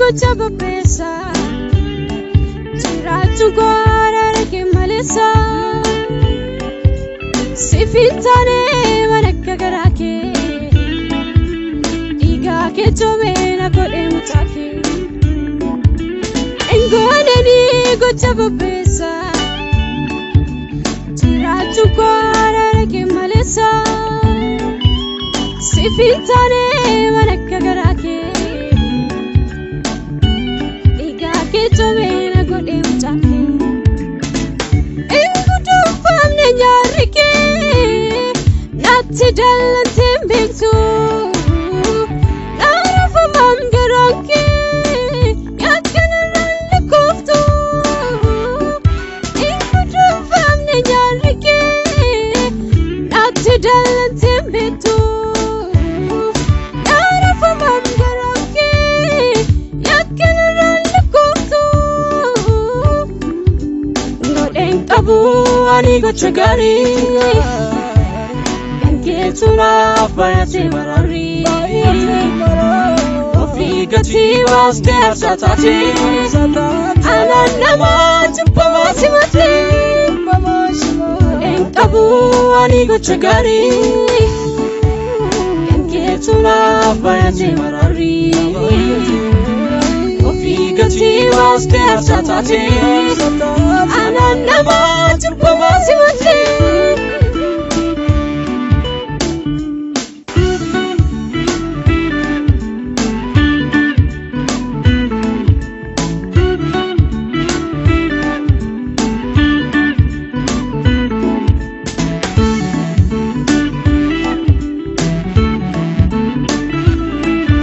gocha babbeessa. Jiraachuun koo araara kee maleessa. Siif hin taane waan akka garaa kee. Dhiigaa kee coomee na godhee mucaa kee. Hin gooneni gocha babbeessa. Jiraachuun koo araara kee maleessa. Siif hin taane waan akka garaa kee. Dhiigaa kee coomee na godhee mucaa kee. Hin guduunfamne nyaarri kee natti dallantee hin beektu. Naarafamam garaan kee yakkanarraan lakkooftu. Hin guduunfamne nyaarri kee natti dallantee hin beektu. Naarafamam garaan kee yakkanarraan lakkooftu. Godheen qabu ani gocha gaarii. Kan keetu naaf baay'atee mararii. Ofii gatii baastee aarsaa taatee. Anaan nama cubbamaa simatee. Godheen qabu ani gocha gaarii. Kan keetu naaf baay'atee mararii. Ofii gatii baastee aarsaa taatee. Anaan nama cubbamaa simatee.